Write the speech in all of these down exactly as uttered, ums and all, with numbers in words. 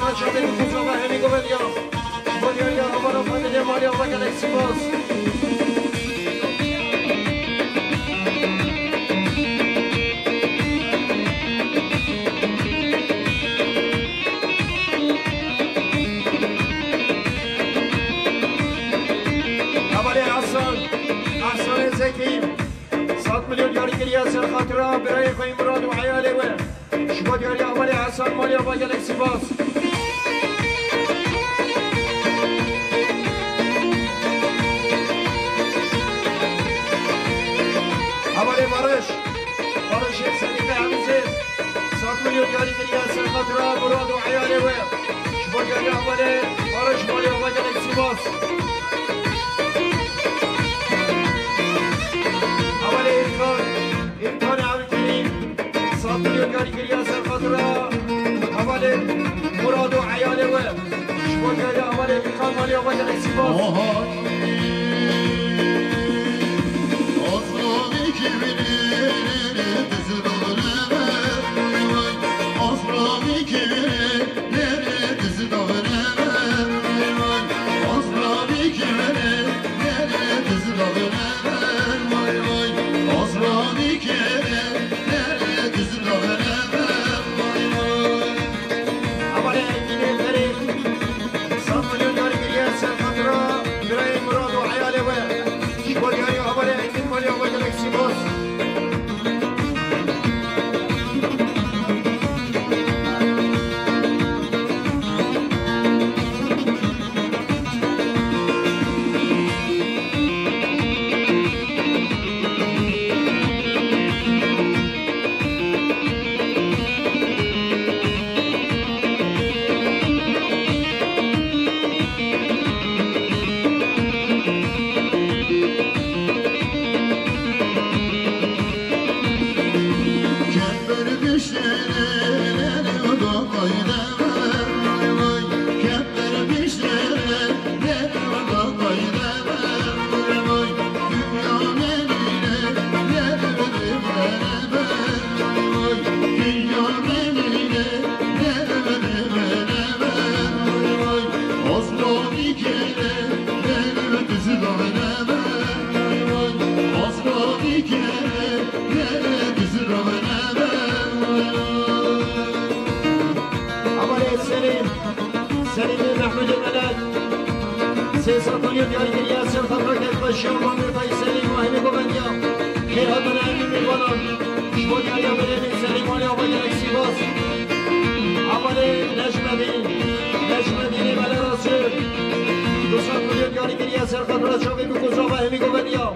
Çavê Kuzova hemî govend ya. Ji bo diyariya hevala xwe dide maliya xwe gelek spas. Hevalê Ehsan, Ehsanê Zekî, sed milyon diyarî kiriye ser xatira birayê xwe Murad û eyalê we. Ji bo diyariya hevalê Ehsan maliya xwe gelek spas. Hevalê Barış, Barışê Sedîqê Hemîzê, sed milyon diyarî kiriye ser xatira Murad û eyalê we. Ji bo diyariya hevalê Barış maliya xwe gelek spas. Hevalê Îlkan, Îlkan Evkerîm, sed milyon diyarî kiriye ser xatira hevalê Murad û eyalê we. Ji bo diyariya hevalê Îlkan maliya xwe gelek spas. Oha. Hevalê Engînê Ferê, sed milyon diyarî kiriye ser xatira birayê Murad û eyalê we. Ji bo diyariya hevalê Engîn maliya we gelek spas. Hevalê Selîm, Selîmê Mehmûdê Melek, sê sed milyon diyarî kiriye ser xatira kêfxweşiya mamê Feyselî û hemî govendiya. Xêr hatine hemî mêvanan. Ji bo diyariya berêmê Selîm maliya we gelek spas. Hevalê Necmedîn, Necmedînê Mele Rasûl, du sed milyon diyarî kiriye ser xatira çavê Bikûzava hemî govendiya.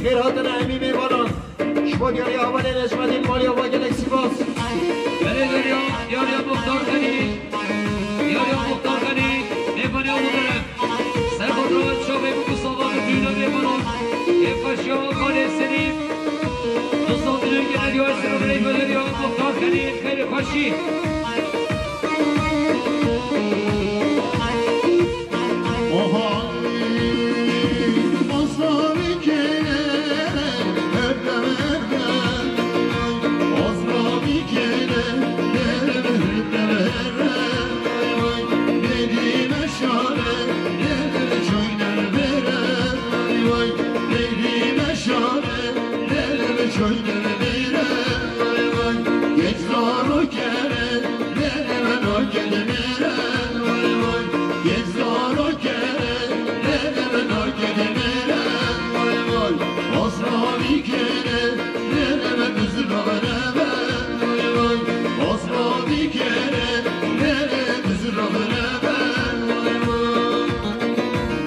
Xêr hatine hemî mêvanan. Ji bo diyariya hevalê Necmedîn maliya we gelek spas. Belê diyariya, diyariya Muxtar Xelîl, diyariya Muxtar Xelîl, mêvaniya we bere. Ser xatira çavê Bikûzava bi dûna mêvanan. Kêfxweşiya Xalê Selîm. Du sed milyon gene diyar ser rey belediya Muxtar Xelîl, xeyrê xweşî.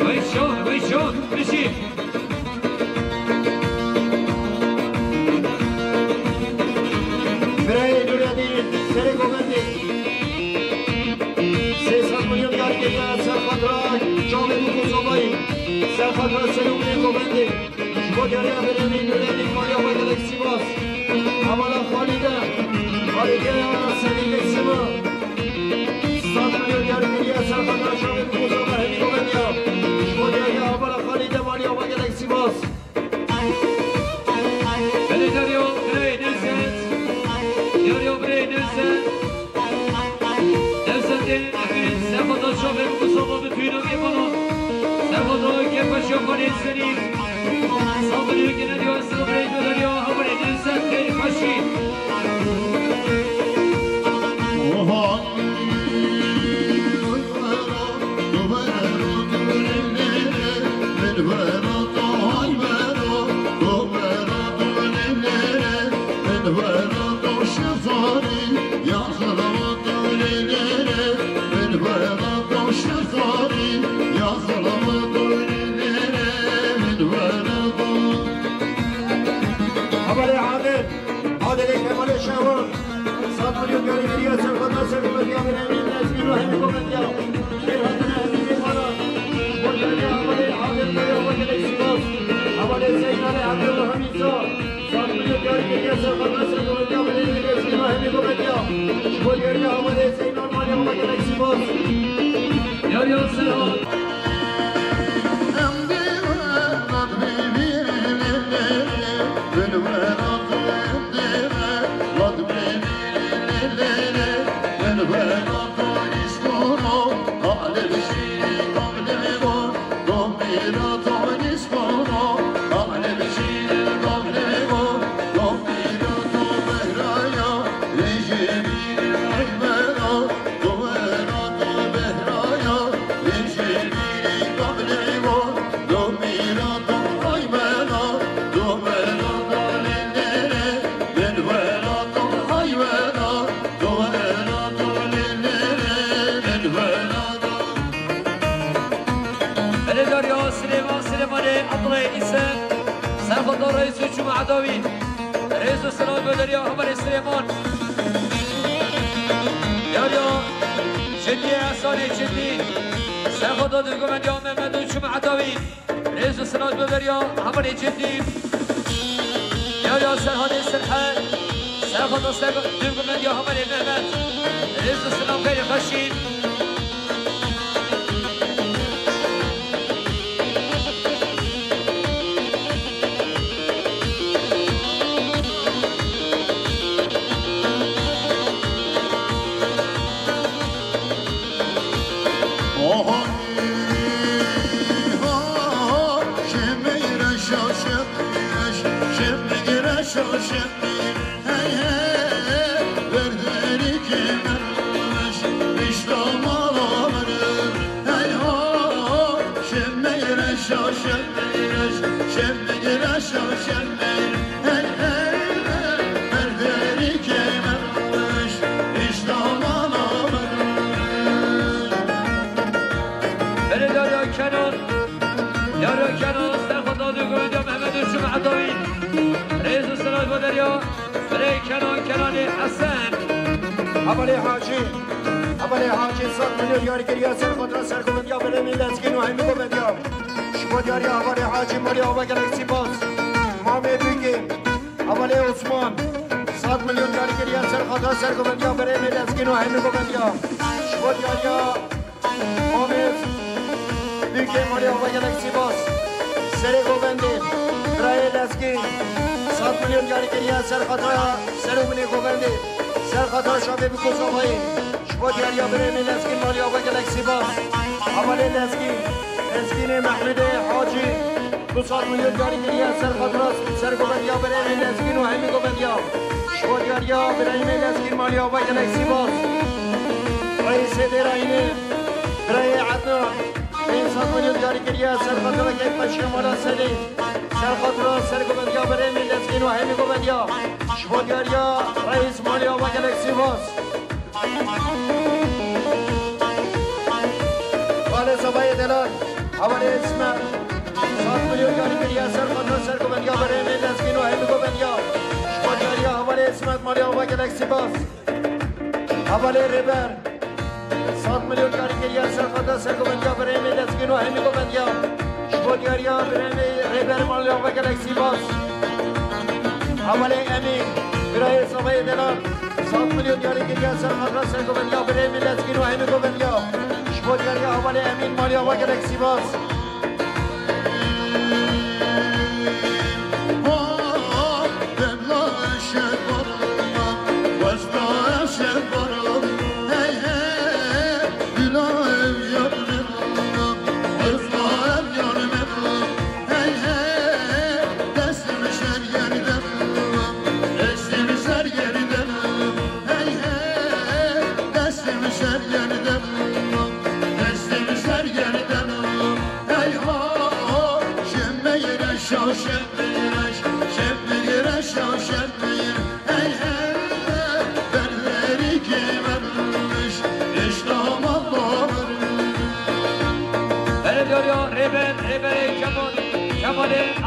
Vay şan, vay şan, bijî. Birayê Nûredîn, serê govendê, sê sed milyon diyar kiriye ser xatira çavê Bûk û Sobayî, ser xatira Selûmê govendê. Ji bo diyariya berêmê Nûredîn maliya we gelek spas. Hevala Xalîde, Xalîde ya Sedîqê Sima. Sed milyon diyar kiriye ser xatira çavê Bûk û Sobayî hemî govendiya. Ji bo diyariya hevala Xalîde maliya we gelek spas. Belê diyariya birayê Nevzet. Diyariya birayê Nevzet. Nevzetê Emînê Serî. Saldırıyor gene diyor, saldırıyor diyor, havale diyor, sen geri kaçın. Hevalê Adil, Adilê Kemalê Şewan, sed milyon yarîgeriya serxweta serxwetiya birayê min Lezgîn û hemî kometiya. Kêr hatine hemî mêvana. Bo yarîya hevalê Adil, bo ya hevalê Sîbas, hevalê Zeynalê Adil û hemî sa. Sed milyon yarîgeriya serxweta serxwetiya birayê min Lezgîn û hemî kometiya. Ji bo yarîya hevalê Zeynal Meryem û gelek spas. Yarîya Serhat. Belê yarîya Silêman, Silêmanê Abdullah Îsen, serxweta reîs û cemaeta wî. Rêz û silav bo derya hevalê Silêman. Yarîya Cedî, Esanê Cedî, serxweta dû govendiya Mehmed û cemaeta wî. Rêz û silav bo derya hevalê Cedî. Yarîya Serhatê Sirhe, serxweta ser dû govendiya hevalê Mehmed. Rêz û silav xeyrê xweşî. Belê yarîya Kenan, yarîya Kenan, serxweta dû govendiya Mehmed û cemaeta wî. Rêz û silav bo derya. Birayê Kenan, Kenanê Hesen. Hevalê Hacî, hevalê Hacî sed milyon yarîgeriya serxweta sergovendiya birayê min Lezgîn û hemî govendiya. Ji bo diyariya hevalê Hacî, malê ava gelek spas. Mamê Bûkê, hevalê Osman, sed milyon yarîgeriya serxweta sergovendiya birayê min Lezgîn û hemî govendiya. Ji bo diyariya Mamê Bûkê, malê ava gelek spas. Serê govendê, birayê Lezgîn, sed milyon yarîgeriya serxweta ser û binê govendê, serxweta şavê Bûkê Zavayê. Ji bo diyariya birayê min Lezgîn, malê ava gelek spas. Hevalê Lezgîn, Lezgînê Mehmûdê Hacî, du sed milyon yarîgeriya serxweta sergovendiya birayê min Lezgîn û hemî govendiya. Ji bo diyariya birayê min Lezgîn, malê ava gelek spas. Reîsê Dêrayînê, birayê Ednan, pênc sed milyon yarîgeriya serxweta kek peşke mala Sedê. Serxweta sergovendiya birayê min Lezgîn û hemî govendiya. Ji bo diyariya reîs, malê ava gelek spas. Hevalê Zavayê Delal, hevalê Îsmet, sed milyon yarîgeriya serxweta sergovendiya birayê min Lezgîn û hemî govendiya. Ji bo diyariya hevalê Îsmet, malê ava gelek spas. Hevalê Rêber, sed milyon yarîgeriya serxweta sergovendiya birayê min Lezgîn û hemî govendiya. Ji bo diyariya birayê min Rêber, malê ava gelek spas. Hevalê Emîn, birayê Zavayê Delal, sed milyon yarîgeriya serxweta sergovendiya birayê min Lezgîn û hemî govendiya. Ji bo diyariya hevalê Emîn, malê ava gelek spas.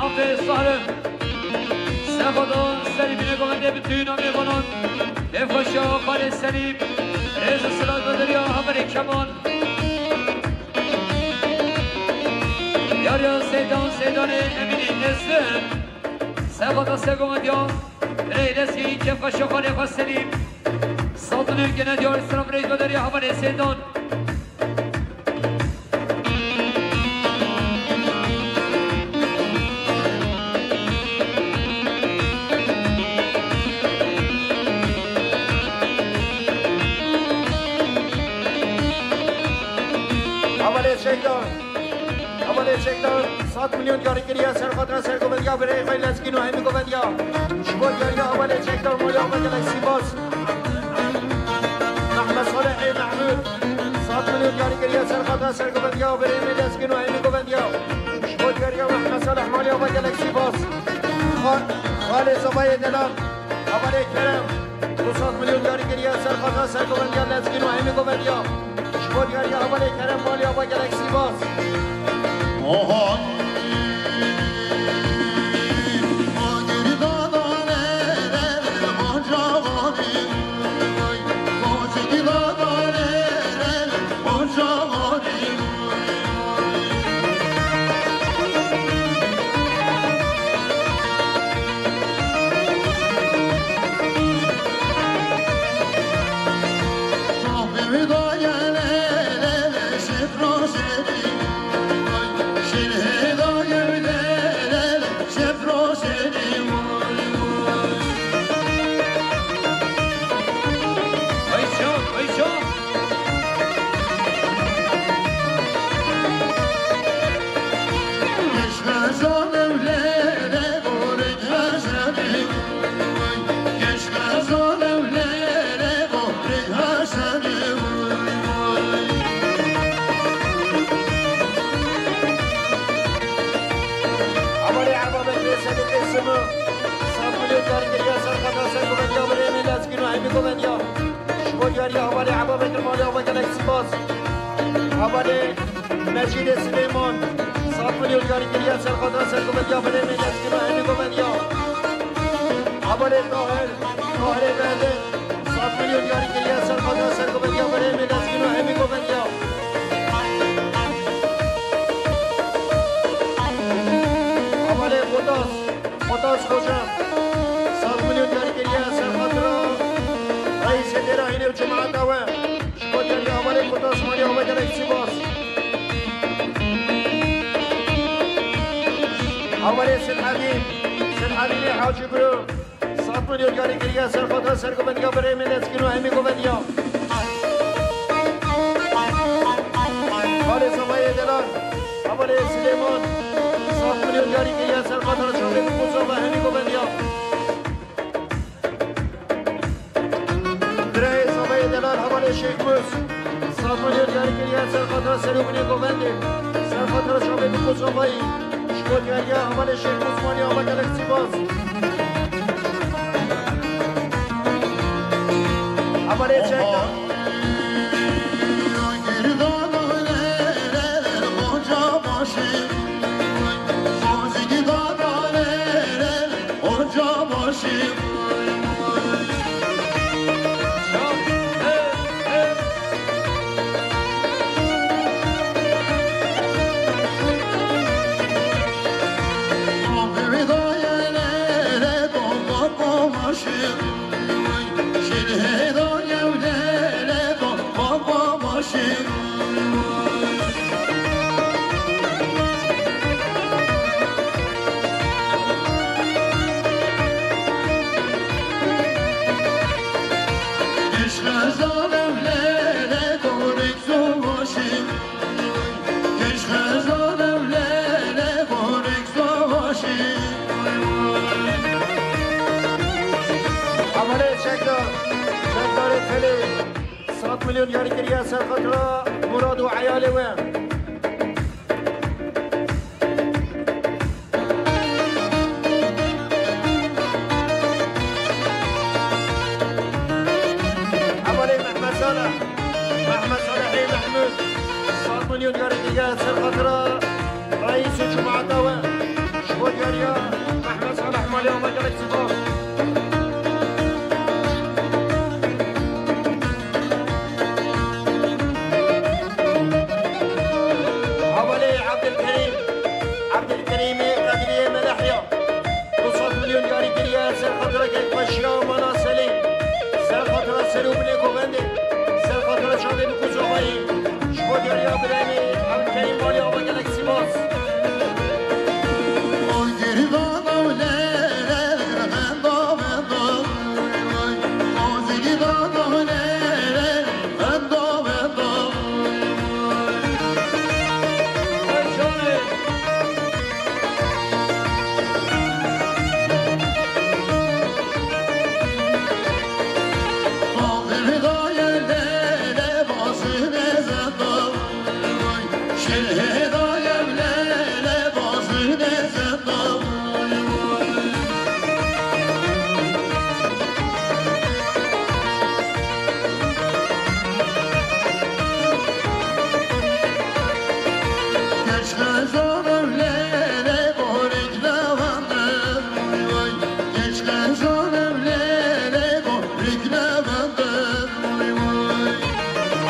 Afê Salim. Sexoda serî bîne govendê bi tûna mêvanan. Kêfxweşa xalê Selîm. Rêz û silav ve derya hevalê Kemal. Yariya Seydan, Seydanê Emînî Nesrin. Sexoda se govendya. Rê lezgî kêfxweşa xalê xwe Selîm. Sazilî gene diyar silav rêz ve derya hevalê Seydan. Hevalê Çekdar. Hevalê Çekdar. Sed milyon diyarî kiriye ser xatira sergovendiya birayê xwe Lezgîn û hemî govendiya. Ji bo diyariya hevalê Çekdar malê hevalê gelek spas. Mehmet Salih ê Mehmûd. Sed milyon diyarî kiriye ser xatira sergovendiya birayê me Lezgîn û hemî govendiya. Ji bo diyariya Mehmet Salih malê hevalê gelek spas. Xa-, xalê Zebayê Delal. Hevalê Kerem. Du sed milyon diyarî kiriye ser xatira sergovendiya Lezgîn û hemî govendiya. Ji bo diyariya hevalê Kerem malê hevalê gelek spas. Hevalê Erbabekirê Sedîqê Sima, sed milyon diyarî kiriye ser xatira sergovendiya birayê me Lezgîn û hemî govendiya. Ji bo diyariya hevalê Erbabekir malê hevalê gelek spas. Hevalê Mecîdê Silêman, sed milyon diyarî kiriye ser xatira sergovendiya birayê me Lezgîn û hemî govendiya. Hevalê Tahir, Tahirê Berdê, sed milyon diyarî kiriye ser xatira sergovendiya birayê me Lezgîn û hemî govendiya. Hevalê Botas, Botas Xoca, sed milyon diyarî kiriye ser xatira Reîsê Dêra Hînê û cemaeta we. Ji bo diyariya hevalê Botas malê hevalê gelek spas. Hevalê Silhedîn, Silhedînê Hacî Biro. Sed milyon diyarî kiriye ser xatira sergovendiya birayê me Lezgîn û hemî govendiya. Xalê Zebayê Delal, hevalê Silêman, sed milyon diyarî kiriye ser xatira çavê Mûsa ve hemî govendiya. Birayê Zebayê Delal, hevalê Şêx Mûs, sed milyon diyarî kiriye ser xatira serûbûnê govendê, ser xatira çavê Mûsa ve. Ji bo diyariya hevalê Şêx Osmanî hevalê gelek spas. Hevalê Çekdar. Hevalê Çekdar, Çekdarê Pelê, sed milyon diyarî kiriye ser xatira Murad û eyalê we. Hevalê Mehmet Salih, Mehmet Salihê Mehmûd, sed milyon diyarî kiriye ser xatira Reîs û cemaeta we. Ji Mehmet Salih, malê ava gelek spas. Hevalê Abdülkerim, Abdülkerimê Qedriyê Melehya. Du sed milyon yarî kiriye ser xatira kek xweşiya Mala Selîm. Ser xatira ser û binê govendê. Ser xatira çavê Nûkûz Ovayî. Ji bo diyariya birayê me, Abdülkerim malê ava gelek spas.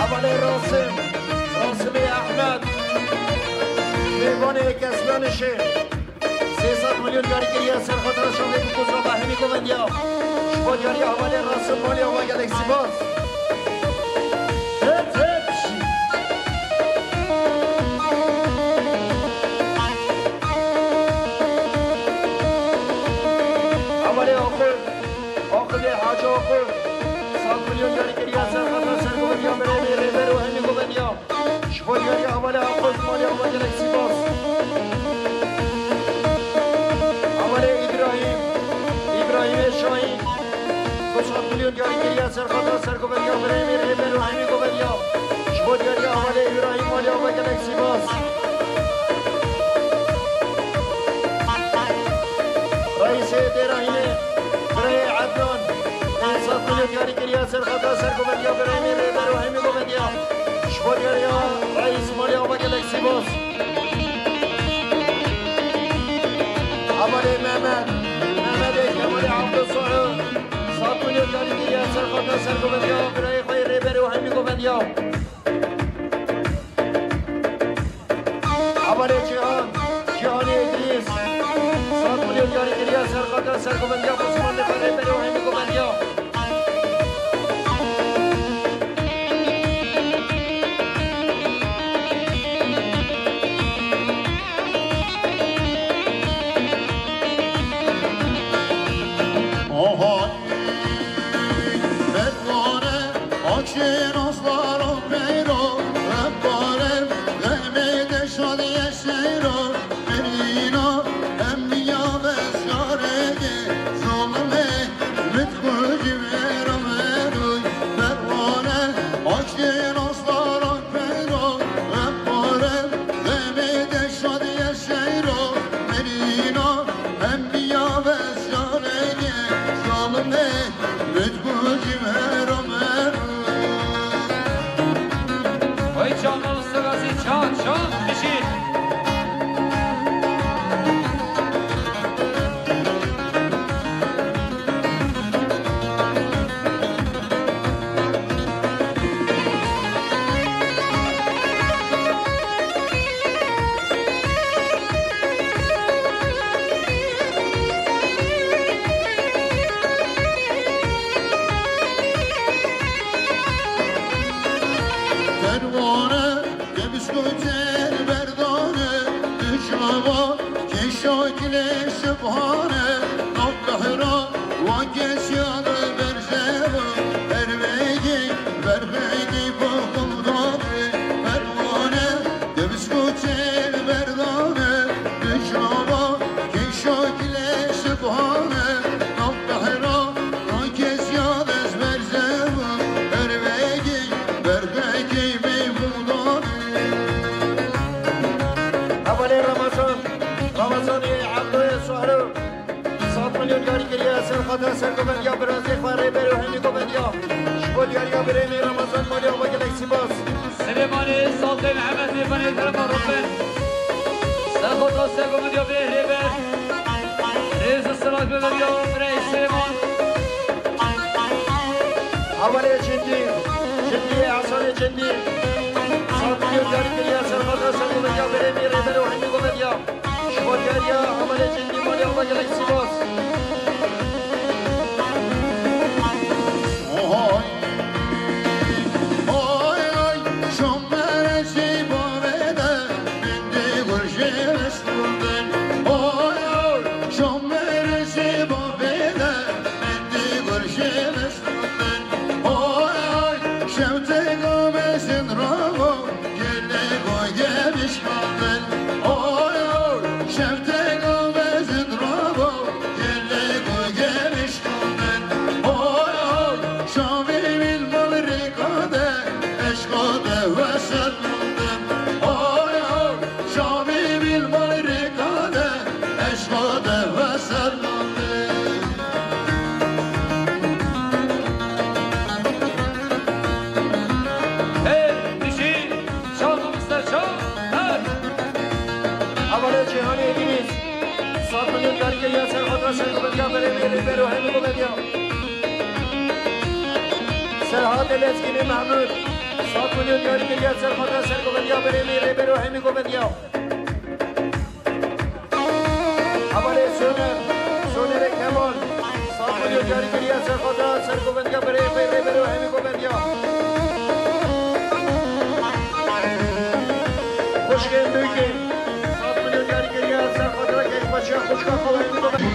Hevalê Rasim, Rasimê Ehmed, mêvanê Keslanişê. Sê sed milyon yarî kiriye ser xatira şahê Nûkûz Ova hemî govendiya. Ji bo diyariya hevalê Rasim malê ava gelek spas. Hep, hep. Hevalê Axur, Axurê Hacı Axur. Sed milyon yarî kiriye ser xatira ser govendiya birayê me Rêber û hemî govendiya. Ji bo diyariya hevalê Axur, malê ava gelek spas. Hevalê Îbrahîm, Îbrahîmê Şahîn. Du sed milyon yarî kiriye ser xatira ser govendiya birayê me Rêber û hemî govendiya. Ji bo diyariya hevalê Îbrahîm malê ava gelek spas. Reîsê Dêrahînê, birayê Ednan. Pênc sed milyon yarî kiriye ser xatira ser govendiya birayê me Rêber û hemî govendiya. Ji bo diyariya reîs malê ava gelek spas. Hevalê Mehmet, Mehmetê Kemalê Abdulsoy. Sed milyon yarî kiriye ser xatira ser govendiya birayê xwe yê Rêber û hemî govendiya. Hevalê Cîhan, Cîhanê Îdrîs. Sed milyon yarî kiriye ser xatira ser govendiya Osmanlî xwe Rêber û hemî govendiya. Oho. Pervane, açên aslar o peyro, hembarem, demê de şadiye seyro, menîna, em niya ve şarege, zalime, mit xwe ji vera meroy. Pervane, açên aslar o peyro, hembarem, demê de şadiye seyro, menîna, em niya ve şarege, zalime, mit xwe ji vera meroy. Vay canlı Sivasî, çal, çal, dişî. Pervane, debis goter berdane, dişava, keşa gile şibhane, nab behra, wa kes yade berzeva, her vegê, berxedî bu xumdane, pervane, debis goter berdane, dişava, keşa gile şibhane, nab behra, wa kes yade berzeva, her vegê, berxedî bu xumdane. Hevalê Ramazan, Ramazanê Ebdoyê Sohro, sed milyon yarî kiriye ser xatira ser govendiya birazê xwe Rêber û hemî govendiya. Ji bo diyariya birê me Ramazan malê ava gelek spas. Silêmanê Saltê Mihemed mêvanê kerema Rabbê. Ser xatira ser govendiya birê Rêber. Hevalê Cindî, Cindî, Hasanê Cindî, sed milyon diyarî kiriye, ser xatir ser komediya berê min Rêber û hemî komediya. Ji bo diyariya hevalê Cindî, malê ava gelek spas. Oy, oy, oy, şomere jî bavê de, min dê gul jê vestûn bin. Oy, oy, şomere jî bavê de, min dê gul jê vestûn bin. Oy, oy, şewtê gamezin ravo, gelê goy gemiş kabin. Oy, oy, şewtê gamezin ravo, gelê goy gemiş Oy, oy, şamê min mal rêka de, eşqa de wesel mandim. Oy, oy, şamê min mal rêka de, eşqa de wesel mandim. Hey, dişî, şah mamoste, şah, hey! Hevalê Cîhanê Dînîz, sed milyon diyarî kiriye, ser xatir ser komediya berê min Rêber û hemî komediya. Serhatê Lezgînî Mehmûd, sed milyon diyarî kiriye, ser xatir ser komediya berê min Rêber û hemî komediya. Hevalê Soner, Sonerê Kemal, sed milyon diyarî kiriye, ser xatir ser komediya berê min Rêber û hemî komediya. Xwişkên Dûkê, sed milyon diyarî kiriye, ser xatira keyfxweşiya xwişka xwe û hemî komediya.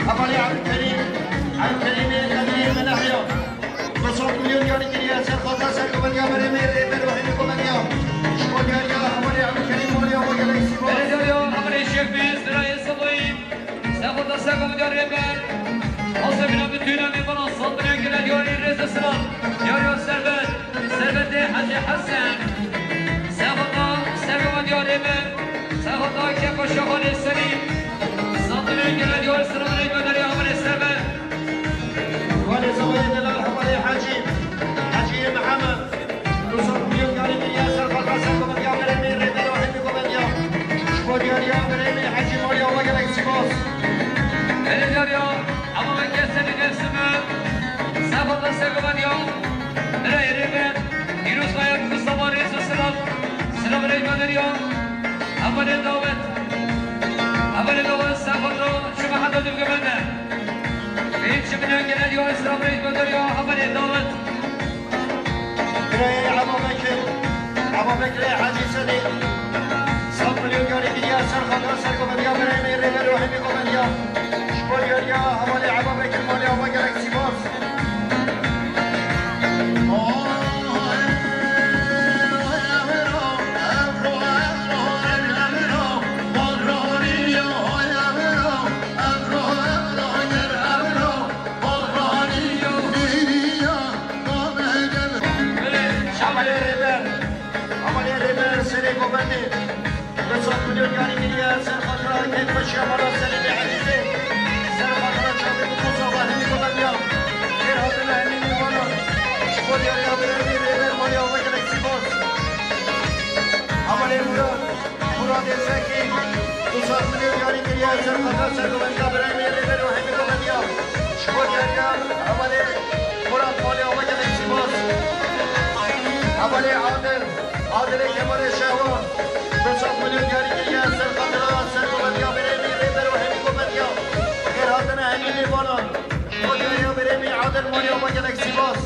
Hevalê Ebdulkerîm, Ebdulkerîmê Qedrî Menehya. Du sed milyon diyarî kiriye, ser xatir ser komediya berê min Rêber û hemî komediya. Ji bo diyariya hevalê Ebdulkerîm, malê ava gelek spas. Belediya hevalê Şêx Bêz, Birayê Seboyî, ser xatir ser komediya Rêber. Asebîna bi tûna mêvana sed milyon kiriye, diyarî rêz û silav. Diyariya Serbet, Serbetê Hecî Hesen. Ser xatir ser komediya Rêber. Sexota Kepa Şaxanê Selîm, sed milyon gele diyar, sira min ê gönderî hevalê Serbet. Hevalê Zemayê Delal, hevalê Hecî, Hecîyê Mihemed. Du sed milyon diyarî kiriye, ser xatir ser komediya berê min Rêber û hemî komediya. Ji bo diyariya berê min Hecî, malê ava gelek spas. Belê diyariya, ama me keseni nefsimi. Sexota ser komediya. Birayê Rêber, Pîroz Kaya, Mustafa, rêz û silav. Silav rê gönderî ya. Hevalê Dawet. Hevalê Dawet, sexota, şima heta dibge bende. Pênc milyon gele diyar, silav rê gönderî ya, hevalê Dawet. Birayê Eba Bekir, Eba Bekirê Hecî Sedî. Sed milyon diyarî kiriye, ser xatir ser komediya berê min Rêber û hemî komediya. Ji bo diyariya hevalê Eba Bekir, malê ava gelek spas. Rêber Serê Govendê, du sed milyon diyarî kiriye, ser xatira keyfxweşiya mala Selîmê Ezîzê, ser xatira çavê Mûsa Fehmî Govendiya, xêr hatine hemî mêvanan, ji bo diyariya birevî Rêber Malê Ava gelek spas. Hevalê Murat, Muradê Zekî, du sed milyon diyarî kiriye, ser xatira sergovendiya birevî Rêber û hemî Govendiya, ji bo diyariya hevalê Murat Malê Ava gelek spas. Hevalê Adil, Adilê Kemalê Şehwan, du sed milyon diyarî kiriye, ser xatira sergovendiya birevî Rêber û hemî Govendiya, xêr hatine hemî mêvanan, ji bo diyariya birevî Adil Malê Ava gelek spas.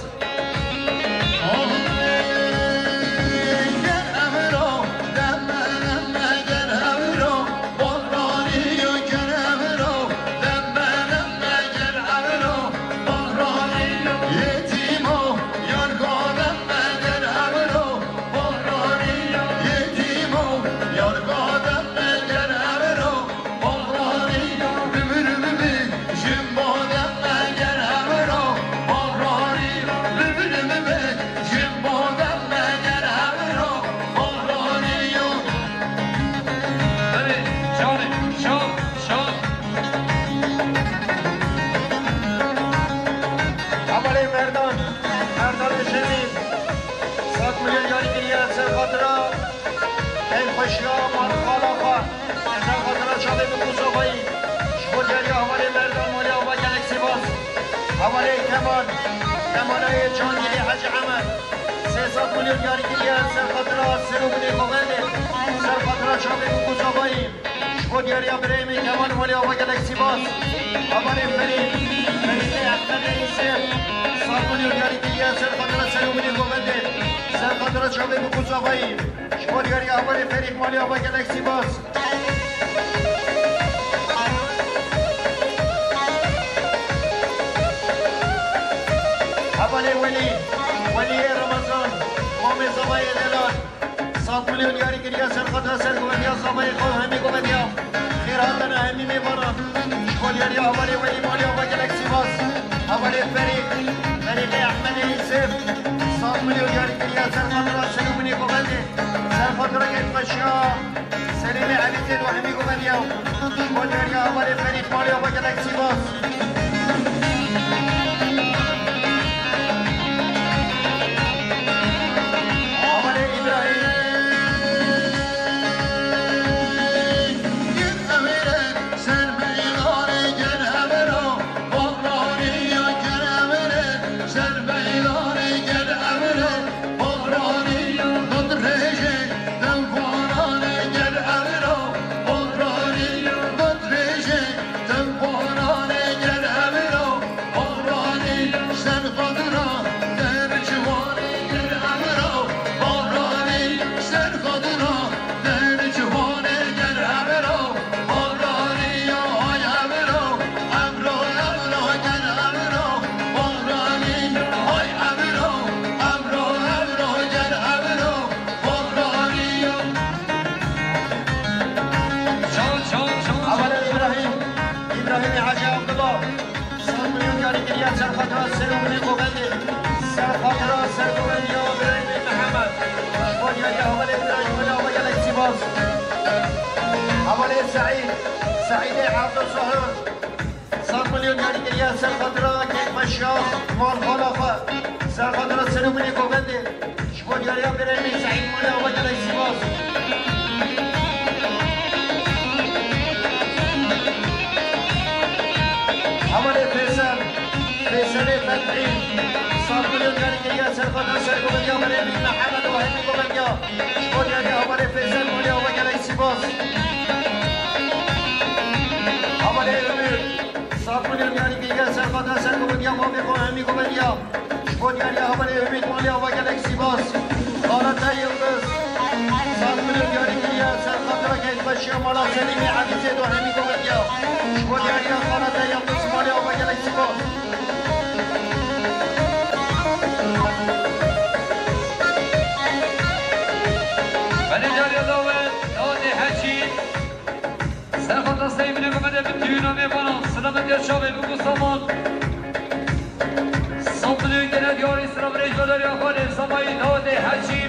Belê, çavê, çav, çav. Hevalê Merdan, Merdanê Şemîl, sed milyon diyarî kiriye, ser xatira keyfxweşiya mala xwe, ser xatira çavê Bikû Zavayî, ji bo diyariya hevalê Merdan Malê Ava gelek spas. Hevalê Kemal, Kemalê Cangîlê Hecî Emed, sê sed milyon diyarî kiriye, ser xatira ser û binê Govendê, ser xatira çavê Bikû Zavayî, ji bo diyariya birayê me Kemal Malê Ava gelek spas. Hevalê Ferîd, Ferîdê Ehmedê Yûsif, sed milyon diyarî kiriye, ser xatira ser û binê Govendê, ser xatira çavê Bikû Zavayî, ji bo diyariya hevalê Ferîd Malê Ava gelek spas. Hevalê Welî, Weliyê Remezan, Mamê Zavayê Delal, sed milyon diyarî kiriye, ser xatira sergovendiya Zavayê xwe hemî govendiya, xêr hatine hemî mêvanan, ji bo diyariya hevalê Welî Malê Ava gelek spas. Hevalê Ferîd, Ferîdê Ehmedê Yûsif, sed milyon diyarî kiriye, ser xatira ser û binê Govendê, ser xatira keyfxweşiya Selîmê Elîzê û hemî Govendiya, ji bo diyariya hevalê Ferîd Malê Ava gelek spas. Hevalê Îbrahîm. Çal, çal, çal, çal. Hevalê Îbrahîm, Îbrahîmê Hecî Abdullah, sed milyon diyarî kiriye, ser xatira ser û binê Govendê, ser xatira sergovendiya birayê me Mihemed, ji bo diyariya hevalê Îbrahîm Malê Ava gelek spas. Hevalê Seîd, Seîdê Abdulsahir, sed milyon diyarî kiriye, ser xatira keyfxweşiya mal xala xwe, ser xatira ser û binê Govendê, ji bo diyariya birayê me Seîd Malê Ava gelek spas. Hevalê Fêsel, Fêselê Fethî, sed milyon diyarî kiriye, ser xatira sergovendiya birayê me Mihemed û hemî govendiya, ji bo diyariya hevalê Fêsel Malê Ava gelek spas. Hevalê Umîr, sed milyon diyarî kiriye, ser xatira sergovendiya mafê xwe hemî govendiya, ji bo diyariya hevalê Umît Malê Ava gelek spas. Xalete Yildiz, sed milyon diyarî kiriye, ser xatira keyfxweşiya mala Selîmê Elîzê û hemî govendiya, ji bo diyariya xalete Yildiz Malê Ava gelek spas. Belê diyariya dawet, dawetê Hecî. Ser xatira Seymînê Mehmedê bi tîvîna mêvanan, silametiya çavê Bikû Saman. Sed milyon gene diyarî sira virêj ve deriya xalê Samayî dawetê Hecî.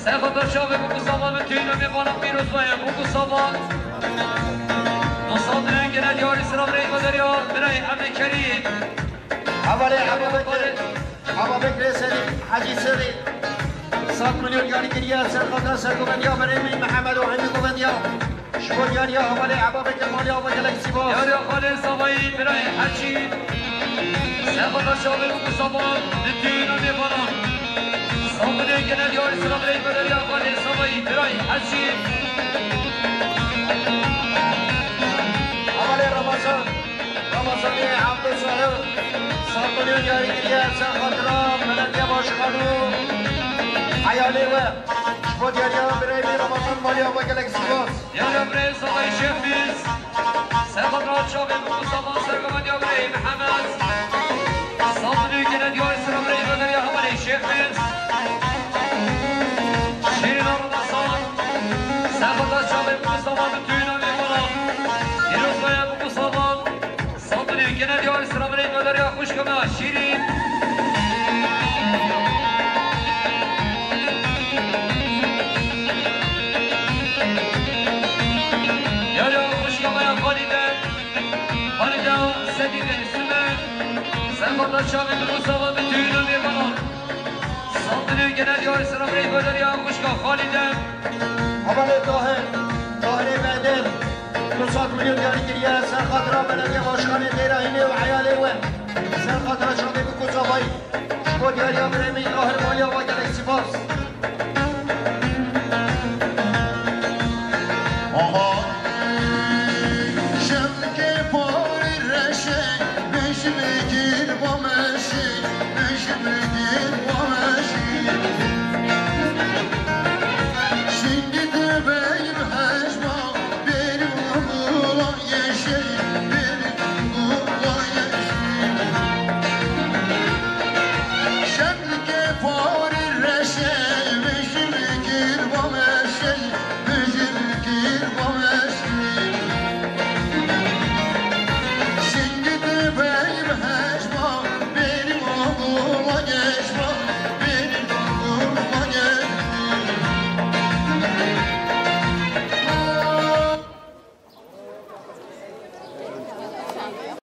Xatir çavê Bûku Savan bi tîna mêvanan pîroz be, Bûku Savan. Nusat rengine diyarî sira birayê Baderya, birayê Emê Kerîm. Hevalê Eba Bekir, Eba Bekirê Serî, Hecî Serî. Sed milyon yarî kiriye ser xatira sergovendiya berê min Mihemed û Emî Govendiya. Ji bo diyariya hevalê Eba Bekir maliya ve gelek spas. Diyariya xalê Savayî birayê Hecî. Ser xatira çavê Bûku Savan bi tîna mêvanan. Savinê gene diyarî sira birayê Baderya xalê Savayî birayê Hecî. Hevalê Ramazan. Ramazanê Abdulsalih, sed milyon yarî kiriye ser xatira belediye başkanı û eyalê we. Ji bo diyariya birayê min Ramazan maliya we gelek spas. Diyariya birayê Savayî Şefîz. Ser xatira çavê Bûku Savan sergovendiya birayê Mihemed. Sed milyon gene diyarî sira birayê Baderya hevalê Şefîz. Şîrîna Ramazan. Ser xatira çavê Bûku Savan bi tîna mêvanan. Pîroz be Bûku Savan. Sed milyon gene diyarî sira birayê Baderya xwişka me Şîrîn. Diyariya xwişka me Xalîde. Xalîde Sedî de ismi. Ser xatira çavê Bûku Savan bi tîna mêvanan. Sed milyon gene diyarî sira birayê Baderya xwişka Xalîde. Hevalê Tahir, Tahirê Bedir. Du sed milyon yarî kiriye ser xatira belediye başkanê Dêrahînê û eyalê we. Ser xatira çavê Bûku Savayî. Ji bo diyariya birayê min Tahir maliya we gelek spas. Aha. Şevkê parê reşe, bêjimê gir bo me.